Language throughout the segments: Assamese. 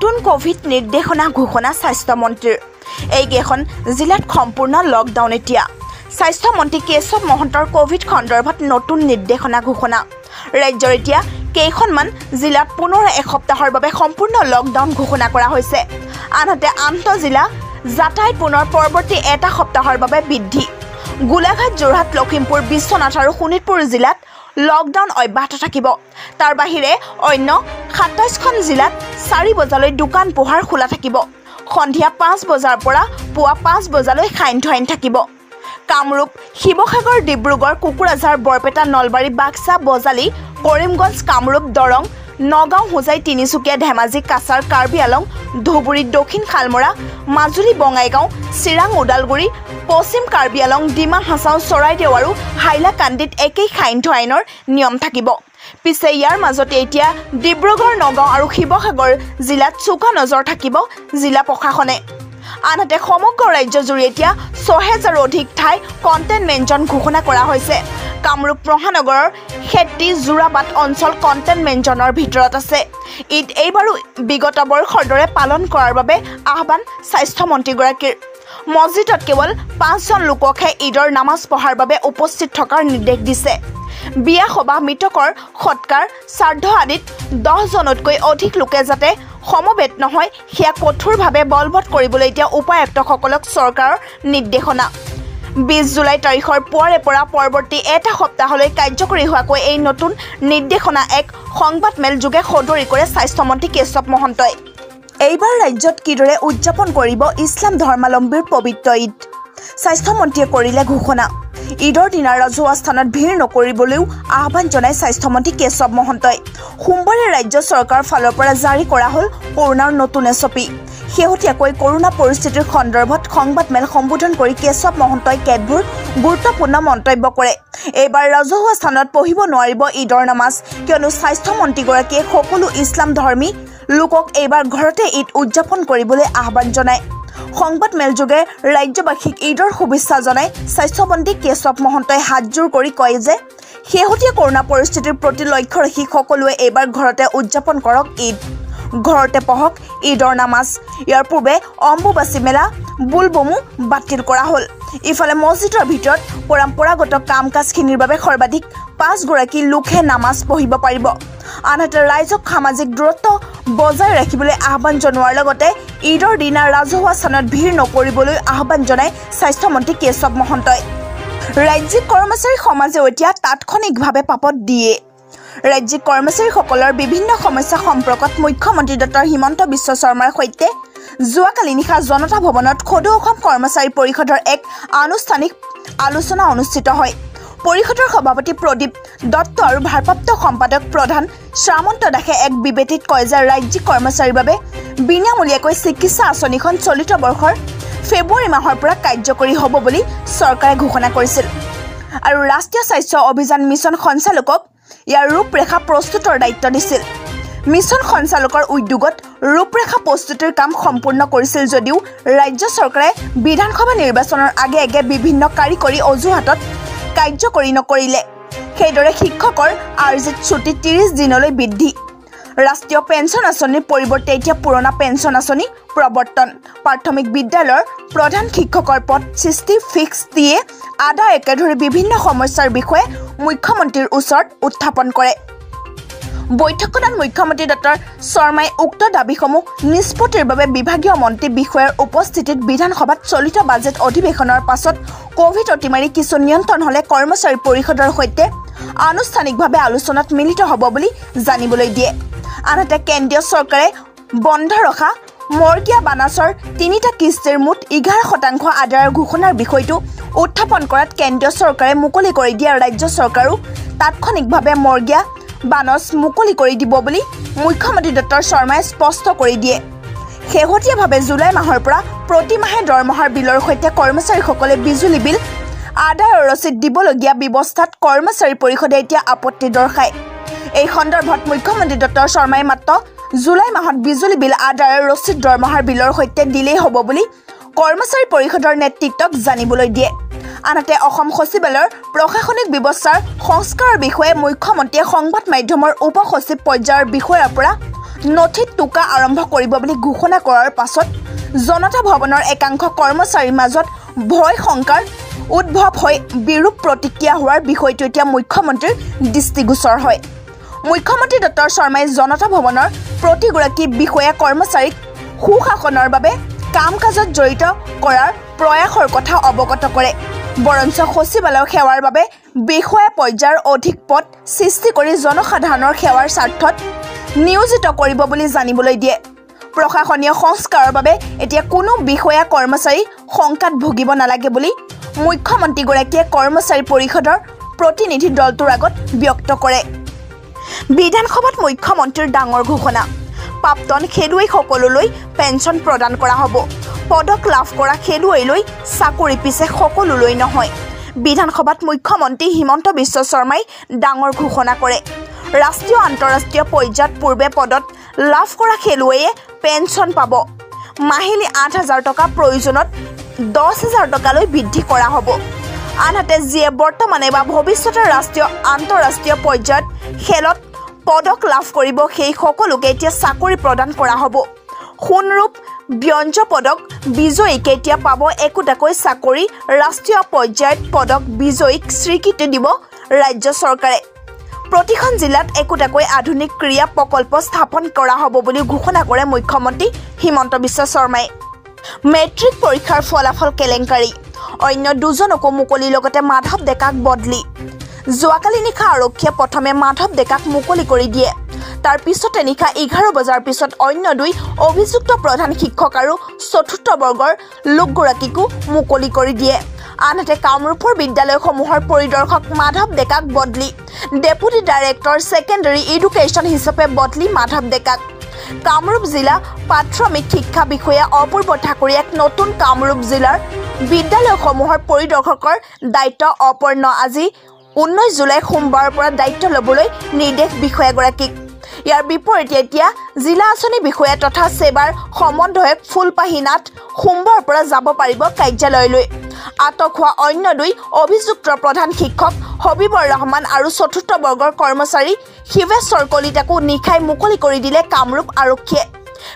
নতুন ক'ভিড নিৰ্দেশনা ঘোষণা স্বাস্থ্যমন্ত্ৰীৰ। এইকেইখন জিলাত সম্পূৰ্ণ লকডাউন এতিয়া। স্বাস্থ্যমন্ত্ৰী কেশৱ মহন্তৰ ক'ভিড সন্দৰ্ভত নতুন নিৰ্দেশনা ঘোষণা। ৰাজ্যৰ এতিয়া কেইখনমান জিলাত পুনৰ এসপ্তাহৰ বাবে সম্পূৰ্ণ লকডাউন ঘোষণা কৰা হৈছে। আনহাতে আন্তঃজিলা যাতায়াত পুনৰ পৰৱৰ্তী এটা সপ্তাহৰ বাবে বৃদ্ধি। গোলাঘাট, যোৰহাট, লখিমপুৰ, বিশ্বনাথ আৰু শোণিতপুৰ জিলাত লকডাউন অব্যাহত থাকিব। তাৰ বাহিৰে অন্য 27খন জিলাত 4 বজালৈ দোকান পোহাৰ খোলা থাকিব। সন্ধিয়া 5 বজাৰ পৰা পুৱা 5 বজালৈ সান্ধ্য আইন থাকিব। কামৰূপ, শিৱসাগৰ, ডিব্ৰুগড়, কোকৰাঝাৰ, বৰপেটা, নলবাৰী, বাক্সা, বজালী, কৰিমগঞ্জ, কামৰূপ, দৰং, নগাঁও, হোজাই, তিনিচুকীয়া, ধেমাজি, কাছাৰ, কাৰ্বি আলং, ধুবুৰী, দক্ষিণ শালমৰা, মাজুলী, বঙাইগাঁও, চিৰাং, ওদালগুৰি, পশ্চিম কাৰ্বি আলং, ডিমা হাছাও, চৰাইদেউ আৰু হাইলাকান্দিত একেই সান্ধ্য আইনৰ নিয়ম থাকিব। পিছে ইয়াৰ মাজতে এতিয়া ডিব্ৰুগড়, নগাঁও আৰু শিৱসাগৰ জিলাত চোকা নজৰ থাকিব জিলা প্ৰশাসনে। আনহাতে সমগ্ৰ ৰাজ্যজুৰি এতিয়া 6000ৰো অধিক ঠাই কণ্টেইনমেণ্ট জ'ন ঘোষণা কৰা হৈছে। কামৰূপ মহানগৰৰ খেতি যোৰাবাট অঞ্চল কণ্টেইনমেণ্ট জ'নৰ ভিতৰত আছে। ঈদ এইবাৰো বিগত বৰ্ষৰ দৰে পালন কৰাৰ বাবে আহ্বান স্বাস্থ্যমন্ত্ৰীগৰাকীৰ। মছজিদত কেৱল 5জন লোককহে ঈদৰ নামাজ পঢ়াৰ বাবে উপস্থিত থকাৰ নিৰ্দেশ দিছে। বিয়া সবাহ, মৃতকৰ সৎকাৰ, শ্ৰাদ্ধ আদিত 10জনতকৈ অধিক লোকে যাতে সমবেত নহয়, সেয়া কঠোৰভাৱে বলবৎ কৰিবলৈ এতিয়া উপায়ুক্তসকলক চৰকাৰৰ নিৰ্দেশনা। 20 জুলাই তাৰিখৰ পুৱাৰে পৰা পৰৱৰ্তী এটা সপ্তাহলৈ কাৰ্যকৰী হোৱাকৈ এই নতুন নিৰ্দেশনা এক সংবাদমেল যোগে সদৰি কৰে স্বাস্থ্যমন্ত্ৰী কেশৱ মহন্তই। এইবাৰ ৰাজ্যত কিদৰে উদযাপন কৰিব ইছলাম ধৰ্মাৱলম্বীৰ পবিত্ৰ ঈদ, স্বাস্থ্যমন্ত্ৰীয়ে কৰিলে ঘোষণা। ঈদৰ দিনা ৰাজহুৱা স্থানত ভিৰ নকৰিবলৈও আহ্বান জনাই স্বাস্থ্যমন্ত্ৰী কেশৱ মহন্তই। সোমবাৰে ৰাজ্য চৰকাৰৰ ফালৰ পৰা জাৰি কৰা হ'ল কৰোণাৰ নতুন এছঅ'পি। শেহতীয়াকৈ কৰোণা পৰিস্থিতিৰ সন্দৰ্ভত সংবাদমেল সম্বোধন কৰি কেশৱ মহন্তই কেতবোৰ গুৰুত্বপূৰ্ণ মন্তব্য কৰে। এইবাৰ ৰাজহুৱা স্থানত পঢ়িব নোৱাৰিব ঈদৰ নামাজ, কিয়নো স্বাস্থ্যমন্ত্ৰীগৰাকীয়ে সকলো ইছলাম ধৰ্মী লোকক এইবাৰ ঘৰতে ঈদ উদযাপন কৰিবলৈ আহ্বান জনায়। সংবাদমেলযোগে ৰাজ্যবাসীক ঈদৰ শুভেচ্ছা জনাই স্বাস্থ্যমন্ত্ৰী কেশৱ মহন্তই হাতযোৰ কৰি কয় যে শেহতীয়া কৰোণা পৰিস্থিতিৰ প্ৰতি লক্ষ্য ৰাখি সকলোৱে এইবাৰ ঘৰতে উদযাপন কৰক ঈদ, ঘৰতে পঢ়ক ঈদৰ নামাজ। ইয়াৰ পূৰ্বে অম্বুবাচী মেলা, বুলবমো বাতিল কৰা হ'ল। ইফালে মছজিদৰ ভিতৰত পৰম্পৰাগত কাম কাজখিনিৰ বাবে সৰ্বাধিক 5গৰাকী লোকহে নামাজ পঢ়িব পাৰিব। আনহাতে ৰাইজক সামাজিক দূৰত্ব বজাই ৰাখিবলৈ আহ্বান জনোৱাৰ লগতে ঈদৰ দিনা ৰাজহুৱা স্থানত ভিৰ নকৰিবলৈ আহ্বান জনাই স্বাস্থ্যমন্ত্ৰী কেশৱ মহন্তই। ৰাজ্যিক কৰ্মচাৰী সমাজেও এতিয়া তাৎক্ষণিকভাৱে পাপত দিয়ে। ৰাজ্যিক কৰ্মচাৰীসকলৰ বিভিন্ন সমস্যা সম্পৰ্কত মুখ্যমন্ত্ৰী ডক্টৰ হিমন্ত বিশ্ব শৰ্মাৰ সৈতে যোৱাকালি নিশা জনতা ভৱনত সদৌ অসম কৰ্মচাৰী পৰিষদৰ এক আনুষ্ঠানিক আলোচনা অনুষ্ঠিত হয়। পৰিষদৰ সভাপতি প্ৰদীপ দত্ত আৰু ভাৰপ্ৰাপ্ত সম্পাদক প্ৰধান শ্যামন্ত দাসে এক বিবৃতিত কয় যে ৰাজ্যিক কৰ্মচাৰীৰ বাবে বিনামূলীয়াকৈ চিকিৎসা আঁচনিখন চলিত বৰ্ষৰ ফেব্ৰুৱাৰী মাহৰ পৰা কাৰ্যকৰী হ'ব বুলি চৰকাৰে ঘোষণা কৰিছিল আৰু ৰাষ্ট্ৰীয় স্বাস্থ্য অভিযান মিছন সঞ্চালকক ইয়াৰ ৰূপৰেখা প্ৰস্তুতৰ দায়িত্ব দিছিল। মিছন সঞ্চালকৰ উদ্যোগত ৰূপৰেখা প্ৰস্তুতিৰ কাম সম্পূৰ্ণ কৰিছিল যদিও ৰাজ্য চৰকাৰে বিধানসভা নিৰ্বাচনৰ আগে আগে বিভিন্ন কাৰিকৰী অজুহাতত কাৰ্যকৰী নকৰিলে। সেইদৰে শিক্ষকৰ আৰ্জিত ছুটী 30 দিনলৈ বৃদ্ধি, ৰাষ্ট্ৰীয় পেঞ্চন আঁচনিৰ পৰিৱৰ্তে এতিয়া পুৰণা পেঞ্চন আঁচনি প্ৰৱৰ্তন, প্ৰাথমিক বিদ্যালয়ৰ প্ৰধান শিক্ষকৰ পদ সৃষ্টি, ফিক্স টিএ আদায়কে ধৰি বিভিন্ন সমস্যাৰ বিষয়ে মুখ্যমন্ত্ৰীৰ ওচৰত উত্থাপন কৰে। বৈঠকখনত মুখ্যমন্ত্ৰী ডক্টৰ শৰ্মাই উক্ত দাবীসমূহ নিষ্পত্তিৰ বাবে বিভাগীয় মন্ত্ৰী বিষয়াৰ উপস্থিতিত বিধানসভাত চলিত বাজেট অধিৱেশনৰ পাছত কভিড অতিমাৰী কিছু নিয়ন্ত্ৰণ হ'লে কৰ্মচাৰী পৰিষদৰ সৈতে আনুষ্ঠানিকভাৱে আলোচনাত মিলিত হ'ব বুলি জানিবলৈ দিয়ে। আনহাতে কেন্দ্ৰীয় চৰকাৰে বন্ধ ৰখা মৰ্গীয়া বানাচৰ 3টা কিস্তিৰ মুঠ 11% আদায়ৰ ঘোষণাৰ বিষয়টো উত্থাপন কৰাত কেন্দ্ৰীয় চৰকাৰে মুকলি কৰি দিয়া ৰাজ্য চৰকাৰো তাৎক্ষণিকভাৱে মৰ্গীয়া বানচ মুকলি কৰি দিব বুলি মুখ্যমন্ত্ৰী ডক্টৰ শৰ্মাই স্পষ্ট কৰি দিয়ে। শেহতীয়াভাৱে জুলাই মাহৰ পৰা প্ৰতিমাহে দৰমহাৰ বিলৰ সৈতে কৰ্মচাৰীসকলে বিজুলী বিল আদায়ৰ ৰচিদ দিবলগীয়া ব্যৱস্থাত কৰ্মচাৰী পৰিষদে এতিয়া আপত্তি দৰ্শায়। এই সন্দৰ্ভত মুখ্যমন্ত্ৰী ডক্টৰ শৰ্মাই মাত্ৰ জুলাই মাহত বিজুলী বিল আদায়ৰ ৰচিদ দৰমহাৰ বিলৰ সৈতে দিলেই হ'ব বুলি কৰ্মচাৰী পৰিষদৰ নেতৃত্বক জানিবলৈ দিয়ে। আনহাতে অসম সচিবালয়ৰ প্ৰশাসনিক ব্যৱস্থাৰ সংস্কাৰৰ বিষয়ে মুখ্যমন্ত্ৰীয়ে সংবাদ মাধ্যমৰ উপ সচিব পৰ্যায়ৰ বিষয়াৰ পৰা নথিত টোকা আৰম্ভ কৰিব বুলি ঘোষণা কৰাৰ পাছত জনতা ভৱনৰ একাংশ কৰ্মচাৰীৰ মাজত ভয় শংকাৰ উদ্ভৱ হৈ বিৰূপ প্ৰতিক্ৰিয়া হোৱাৰ বিষয়টো এতিয়া মুখ্যমন্ত্ৰীৰ দৃষ্টিগোচৰ হয়। মুখ্যমন্ত্ৰী ডক্টৰ শৰ্মাই জনতা ভৱনৰ প্ৰতিগৰাকী বিষয়া কৰ্মচাৰীক সুশাসনৰ বাবে কাম কাজত জড়িত কৰাৰ প্ৰয়াসৰ কথা অৱগত কৰে। বৰঞ্চ সচিবালয় সেৱাৰ বাবে বিষয়া পৰ্যায়ৰ অধিক পদ সৃষ্টি কৰি জনসাধাৰণৰ সেৱাৰ স্বাৰ্থত নিয়োজিত কৰিব বুলি জানিবলৈ দিয়ে। প্ৰশাসনীয় সংস্কাৰৰ বাবে এতিয়া কোনো বিষয়া কৰ্মচাৰী শংকাত ভুগিব নালাগে বুলি মুখ্যমন্ত্ৰীগৰাকীয়ে কৰ্মচাৰী পৰিষদৰ প্ৰতিনিধি দলটোৰ আগত ব্যক্ত কৰে। বিধানসভাত মুখ্যমন্ত্ৰীৰ ডাঙৰ ঘোষণা, প্ৰাক্তন খেলুৱৈসকললৈ পেঞ্চন প্ৰদান কৰা হ'ব। পদক লাভ কৰা খেলুৱৈলৈ চাকৰি, পিছে সকলোলৈ নহয়। বিধানসভাত মুখ্যমন্ত্ৰী হিমন্ত বিশ্ব শৰ্মাই ডাঙৰ ঘোষণা কৰে। ৰাষ্ট্ৰীয় আন্তঃৰাষ্ট্ৰীয় পৰ্যায়ত পূৰ্বে পদক লাভ কৰা খেলুৱৈয়ে পেঞ্চন পাব। মাহিলী ৮,০০০ টকা, প্ৰয়োজনত ১০,০০০ টকালৈ বৃদ্ধি কৰা হ'ব। আনহাতে যিয়ে বৰ্তমানে বা ভৱিষ্যতে ৰাষ্ট্ৰীয় আন্তঃৰাষ্ট্ৰীয় পৰ্যায়ত খেলত পদক লাভ কৰিব সেই সকলোকে এতিয়া চাকৰি প্ৰদান কৰা হ'ব। সোণৰূপ ব্যঞ্জ পদক বিজয়ীক এতিয়া পাব একোটাকৈ চাকৰি। ৰাষ্ট্ৰীয় পৰ্যায়ত পদক বিজয়ীক স্বীকৃতি দিব ৰাজ্য চৰকাৰে। প্ৰতিখন জিলাত একোটাকৈ আধুনিক ক্ৰীড়া প্ৰকল্প স্থাপন কৰা হ'ব বুলি ঘোষণা কৰে মুখ্যমন্ত্ৰী হিমন্ত বিশ্ব শৰ্মাই। মেট্ৰিক পৰীক্ষাৰ ফলাফল কেলেংকাৰী, অন্য দুজনকো মুকলিৰ লগতে মাধৱ ডেকাক বদলি। যোৱাকালি নিশা আৰক্ষীয়ে প্ৰথমে মাধৱ ডেকাক মুকলি কৰি দিয়ে। তাৰ পিছতে নিশা ১১ বজাৰ পিছত অন্য দুই অভিযুক্ত প্ৰধান শিক্ষক আৰু চতুৰ্থ বৰ্গৰ লোকগৰাকীকো মুকলি কৰি দিয়ে। আনহাতে কামৰূপৰ বিদ্যালয়সমূহৰ পৰিদৰ্শক মাধৱ ডেকাক বদলি, ডেপুটি ডাইৰেক্টৰ ছেকেণ্ডেৰী এডুকেশ্যন হিচাপে বদলি মাধৱ ডেকাক। কামৰূপ জিলা প্ৰাথমিক শিক্ষা বিষয়া অপূৰ্ব ঠাকুৰীয়াক নতুন কামৰূপ জিলাৰ বিদ্যালয়সমূহৰ পৰিদৰ্শকৰ দায়িত্ব অপৰ্ণ আজি ১৯ জুলাই সোমবাৰৰ পৰা দায়িত্ব ল'বলৈ নিৰ্দেশ বিষয়াগৰাকীক। ইয়াৰ বিপৰীতে এতিয়া জিলা আঁচনি বিষয়া তথা ছেবাৰ সমন্বয়ক ফুলপাহী নাথ সোমবাৰৰ পৰা যাব পাৰিব কাৰ্যালয়লৈ। আটক হোৱা অন্য দুই অভিযুক্ত প্ৰধান শিক্ষক হবিবৰ ৰহমান আৰু চতুৰ্থ বৰ্গৰ কৰ্মচাৰী শিৱেশ্বৰ কলিতাকো নিশাই মুকলি কৰি দিলে কামৰূপ আৰক্ষীয়ে।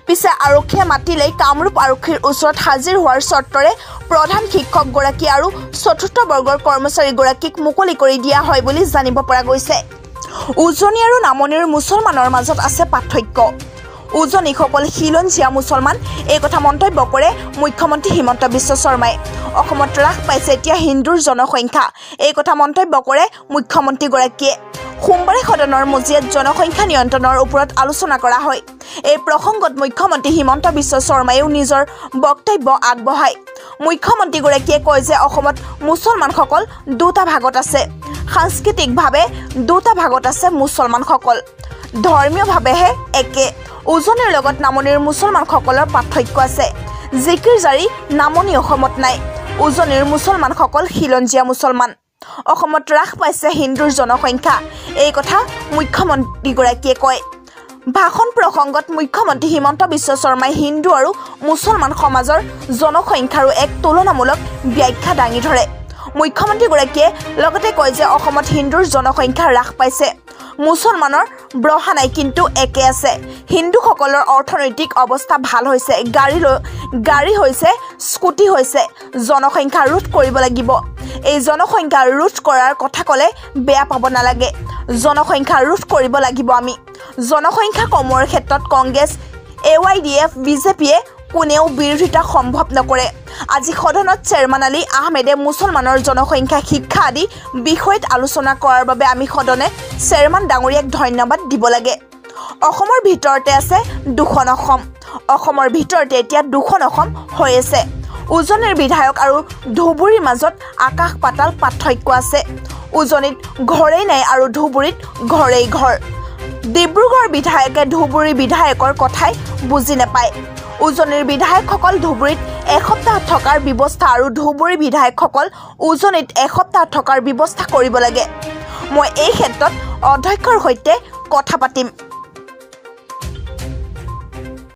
পিছে আৰক্ষীয়ে মাতিলেই কামৰূপ আৰক্ষীৰ ওচৰত হাজিৰ হোৱাৰ চৰ্তৰে প্ৰধান শিক্ষকগৰাকী আৰু চতুৰ্থ বৰ্গৰ কৰ্মচাৰীগৰাকীক মুকলি কৰি দিয়া হয় বুলি জানিব পৰা গৈছে। উজনি আৰু নামনিৰ মুছলমানৰ মাজত আছে পাৰ্থক্য। উজনিসকল খিলঞ্জীয়া মুছলমান, এই কথা মন্তব্য কৰে মুখ্যমন্ত্ৰী হিমন্ত বিশ্ব শৰ্মাই। অসমত হ্ৰাস পাইছে এতিয়া হিন্দুৰ জনসংখ্যা, এই কথা মন্তব্য কৰে মুখ্যমন্ত্ৰীগৰাকীয়ে। সোমবাৰে সদনৰ মজিয়াত জনসংখ্যা নিয়ন্ত্ৰণৰ ওপৰত আলোচনা কৰা হয়। এই প্ৰসংগত মুখ্যমন্ত্ৰী হিমন্ত বিশ্ব শৰ্মায়েও নিজৰ বক্তব্য আগবঢ়ায়। মুখ্যমন্ত্ৰীগৰাকীয়ে কয় যে অসমত মুছলমানসকল দুটা ভাগত আছে। সাংস্কৃতিকভাৱে দুটা ভাগত আছে মুছলমানসকল, ধৰ্মীয়ভাৱেহে একে। উজনিৰ লগত নামনিৰ মুছলমানসকলৰ পাৰ্থক্য আছে। জিকিৰ জাৰি নামনি অসমত নাই। উজনিৰ মুছলমানসকল খিলঞ্জীয়া মুছলমান। অসমত হ্ৰাস পাইছে হিন্দুৰ জনসংখ্যা, এই কথা মুখ্যমন্ত্ৰীগৰাকীয়ে কয়। ভাষণ প্ৰসংগত মুখ্যমন্ত্ৰী হিমন্ত বিশ্ব শৰ্মাই হিন্দু আৰু মুছলমান সমাজৰ জনসংখ্যাৰো এক তুলনামূলক ব্যাখ্যা দাঙি ধৰে। মুখ্যমন্ত্ৰীগৰাকীয়ে লগতে কয় যে অসমত হিন্দুৰ জনসংখ্যা হ্ৰাস পাইছে, মুছলমানৰ বঢ়া নাই, কিন্তু একে আছে। হিন্দুসকলৰ অৰ্থনৈতিক অৱস্থা ভাল হৈছে, গাড়ী হৈছে, স্কুটি হৈছে। জনসংখ্যা ৰোধ কৰিব লাগিব। এই জনসংখ্যা ৰোধ কৰাৰ কথা ক'লে বেয়া পাব নালাগে। জনসংখ্যা ৰোধ কৰিব লাগিব আমি। জনসংখ্যা কমোৱাৰ ক্ষেত্ৰত কংগ্ৰেছ, AYDF, বিজেপিয়ে কোনেও বিৰোধিতা সম্ভৱ নকৰে। আজি সদনত চেয়াৰমেন আলী আহমেদে মুছলমানৰ জনসংখ্যা, শিক্ষা আদি বিষয়ত আলোচনা কৰাৰ বাবে আমি সদনে চেয়াৰমেন ডাঙৰীয়াক ধন্যবাদ দিব লাগে। অসমৰ ভিতৰতে আছে দুখন অসম। অসমৰ ভিতৰতে এতিয়া দুখন অসম হৈ আছে। উজনিৰ বিধায়ক আৰু ধুবুৰীৰ মাজত আকাশ পাতাল পাৰ্থক্য আছে। উজনিত ঘৰেই নাই আৰু ধুবুৰীত ঘৰেই ঘৰ। ডিব্ৰুগড় বিধায়কে ধুবুৰী বিধায়কৰ কথাই বুজি নাপায়। উজনিৰ বিধায়কসকল ধুবুৰীত এসপ্তাহ থকাৰ ব্যৱস্থা আৰু ধুবুৰী বিধায়কসকল উজনিত এসপ্তাহ থকাৰ ব্যৱস্থা কৰিব লাগে। মই এই ক্ষেত্ৰত অধ্যক্ষৰ সৈতে কথা পাতিম।